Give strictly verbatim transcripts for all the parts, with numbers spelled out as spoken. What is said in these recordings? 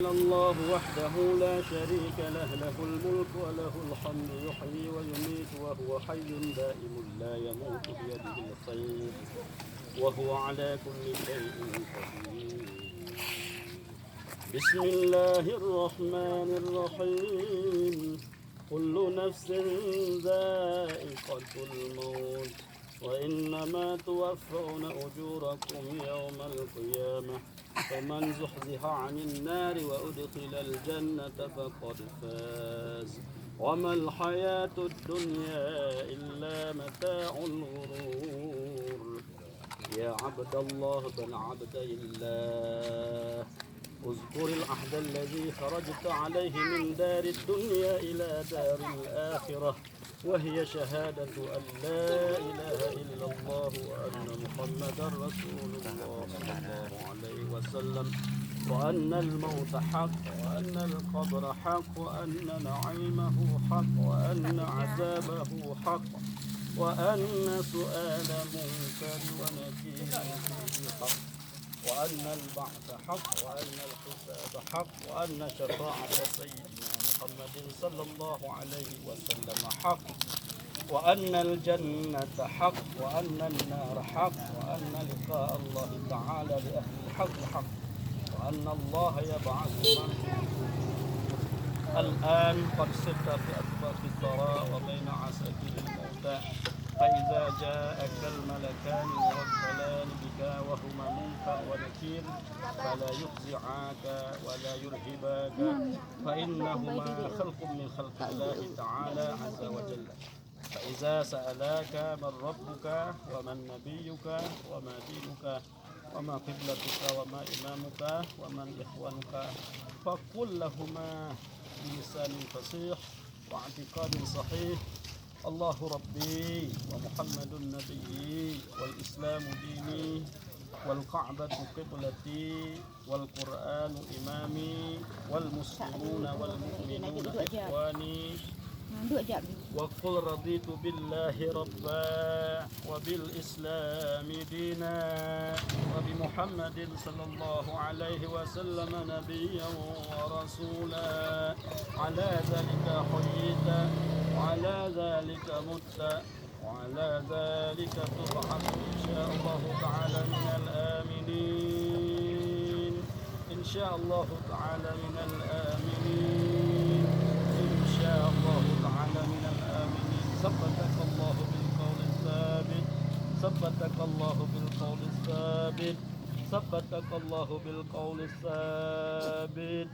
إلا الله وحده لا شريك له، له الملك وله الحمد يحيي ويميت وهو حي دائم لا يموت بيده الخير وهو على كل شيء قدير. بسم الله الرحمن الرحيم. كل نفس ذائقة الموت وإنما توفون أجوركم يوم القيامة فمن زحزح عن النار وأدخل الجنة فقد فاز وما الحياة الدنيا إلا متاع الغرور. يا عبد الله بن عبد الله، اذكر العهد الذي خرجت عليه من دار الدنيا إلى دار الآخرة، وهي شهادة أن لا إله إلا الله وأن محمدا رسول الله صلى الله عليه وسلم، وأن الموت حق، وأن القبر حق، وأن نعيمه حق، وأن عذابه حق، وأن سؤال منكر ونكير فيه حق، وأن البعث حق، وأن الحساب حق، وأن شفاعة سيدنا محمد صلى الله عليه وسلم حق، وأن الجنة حق، وأن النار حق، وأن لقاء الله تعالى لأهل الحق حق، وأن الله يبعث من في القبور. الآن قد صرت في أطباق الثرى وبين عساكر الموتى، فإذا جاءك الملكان يوكلان بك وهما منكر ونكير، فلا يفزعاك ولا يرهباك، فإنهما خلق من خلق الله تعالى عز وجل. فإذا سألاك من ربك ومن نبيك وما دينك وما قبلتك وما إمامك ومن إخوانك، فقل لهما بلسان فصيح واعتقاد صحيح: الله ربي ومحمد نبيي والإسلام ديني والكعبة قبلتي والقرآن إمامي والمسلمون والمؤمنون إخواني وقل رضيت بالله ربا وبالإسلام دينا وبمحمد صلى الله عليه وسلم نبيا ورسولا. على ذلك حييت وعلى ذلك مت وعلى ذلك تبعث إن شاء الله تعالى من الآمنين. إن شاء الله تعالى من الآمنين. إن شاء الله تعالى من الآمنين. ثبتك الله بالقول الثابت. ثبتك الله بالقول الثابت. ثبتك الله بالقول الثابت.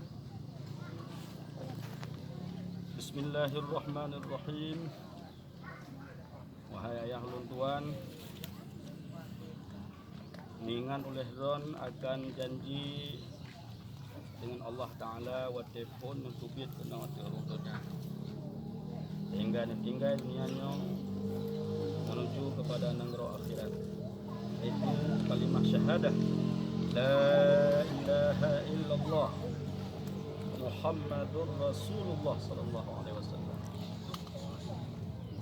بسم الله الرحمن الرحيم. Wahai ayah lôn tuan, neuingat uleh droe akan janji deungon Allah Taala watée phon neuteubiet keunoe ateueh rueng donya, sehingga neutinggai donya nyoe meunuju keupada nanggroe akhirat, yaitu kalimah syahadah, "La ilaha illallah Muhammadur Rasulullah sallallahu alaihi wasallam."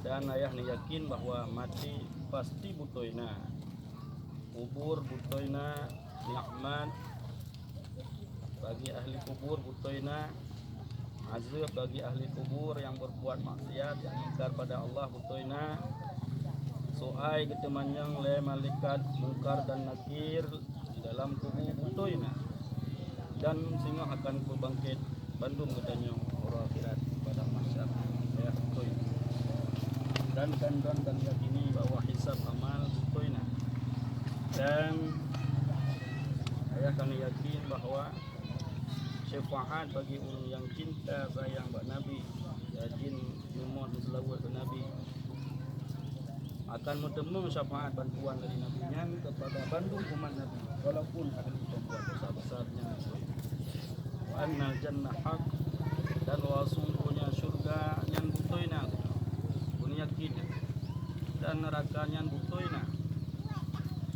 Dan ayah neuyakin bahwa maté pasti beutôi na, kubur beutôi na, nikmat bagi ahli kubur beutôi na, azab bagi ahli kubur nyang berbuat maksiat, nyang ingkar pada Allah beutôi na, soai geuteumanyong lé malaikat Mungkar dan Nakir di dalam kubu beutôi na, dan singoh akan peubangkét bandum geutanyoe uroe akhirat padang mahsyar, ya, beutôi. Dan kan droe ka neuyakini bahwa hisab amal beutôi na. Dan ayah ka neuyakin bahwa syafaat bagi ureuëng nyang cinta sayang bak Nabi, ya, jin meunyoe meuseulaweuet keu Nabi, akan meuteumé syafaat bantuan dari Nabi nyan keupada bandum umat Nabi, walaupun ahli peubuet dosa besar nyan beutôi. Wa annal jannah haq, dan bahwasungguhnya syurga nyan beutôi na, beuneuyakin, dan neuraka nyan beutôi na,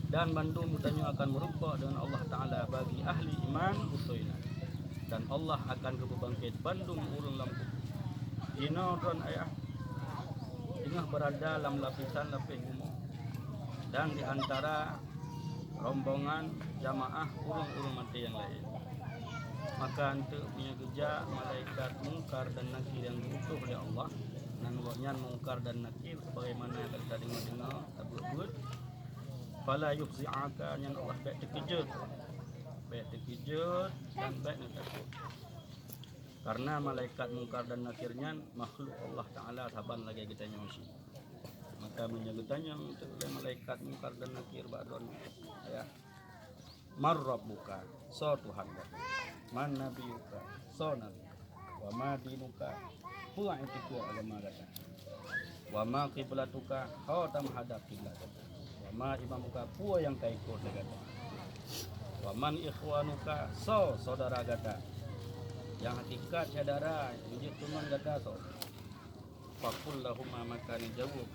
dan bandum geutanyoe akan meurumpok deungon Allah Taala bagi ahli iman beutôi na, dan Allah akan geupeubangkét bandum ureuëng lam kubu. Inoe droe ayah teungoh beurada lam lapisan lapéh bumoe, dan di antara rombongan jamaah ureuëng-ureuëng maté nyang laén. Maka eunteuk meunyoe geujak malaikat Mungkar dan Nakir nyang geuutus lé Allah, nan gobnyan Mungkar dan Nakir, sebagaimana ka tadeungoe-deungoe, tabeuet-beuet, "Fala yufzi'aka," nyan Allah bèk teukeujot, bèk teukeujot dan bèk neutakot. Karena malaikat Mungkar dan Nakir nyan makhluk Allah Taala saban lagèe geutanyoe cit. Maka meunyoe geutanyong lé malaikat Mungkar dan Nakir bak droeneuh, ya, "Man rabbuka?" Soe Tuhan gata? "Man nabiyuka?" Soe nabi? "Wa ma dinuka?" Peue itikeuet agama gata? "Wa ma qiblatuka?" Ho tameuhadab kiblat gata? "Wa ma imamuka?" Peue nyang ka ikot lé gata? "Wa man ikhwanuka?" Soe syedara gata? Nyang hakikat syedara, nyang jeuet teumon gata soe? Faqul lahuma, maka neujaweueb.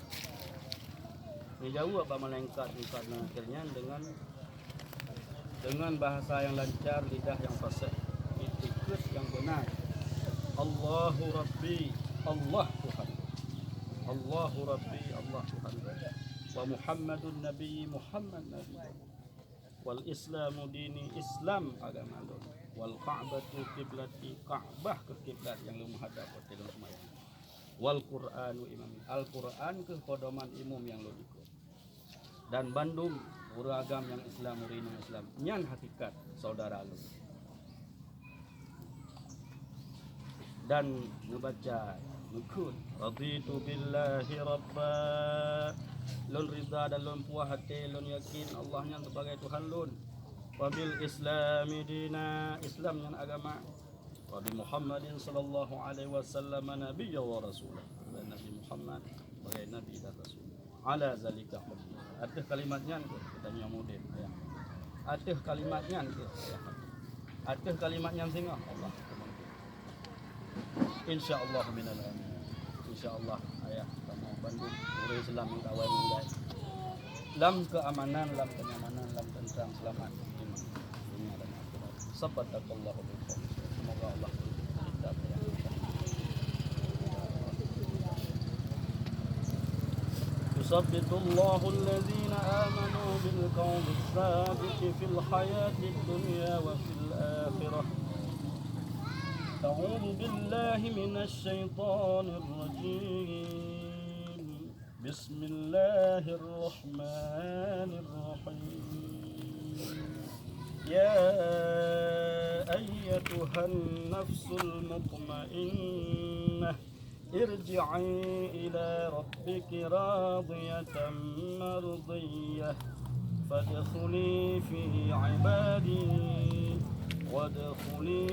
Neujaweueb bak malaikat Mungkar dan Nakir nyan deungon, deungon bahasa nyang lancar, lidah nyang fasih, itikeuet nyang beuna. "Allahu Rabbi," Allah Tuhan. "Allahu Rabbi," Allah Tuhan. "Wa Muhammadun Nabi," Muhammad Nabi. "Wal Islamu dini," Islam agama lôn. "Wal Ka'batu qiblati," Ka'bah keuh kiblat nyang lôn meuhadab watèe lôn seumayang. "Wal Qur'anu imami," Al-Qur'an keuh pedoman imum nyang lôn ikot. Dan bandum ureueng agam nyang Islam, ureueng inong Islam, nyan hakikat syedara lôn. Dan neubaca, neukheun, "Raditu billahi rabba," lôn ridha dan lôn puah até, lôn yakin Allah nyan sebagai Tuhan lôn. "Wa bil Islami dina," Islam nyan agama. "Wa bi Muhammadin sallallahu alaihi wasallam nabiyya wa rasula," dan Nabi Muhammad sebagai nabi dan rasul. "Ala zalika qadri." Ateueh kalimat nyan keuh geutanyoe mudeh, ya. Ateueh kalimat nyan keuh, ya. Ateueh kalimat nyan singoh Allah. Insya Allah minal amin. Insya Allah, ayah, kamoe bandum ureueng Islam nyang ka awai meuninggai lam keuamanan, lam kenyamanan, lam tentram, seulamat iman dunia dan akhirat. Sabbatakallahu bil qaul. Semoga Allah يثبت الله الذين آمنوا بالقول الثابت في الحياة الدنيا وفي الآخرة. أعوذ بالله من الشيطان الرجيم. بسم الله الرحمن الرحيم. يا أيتها النفس المطمئنة، ارجعي إلى ربك راضية مرضية، فادخلي في عبادي وادخلي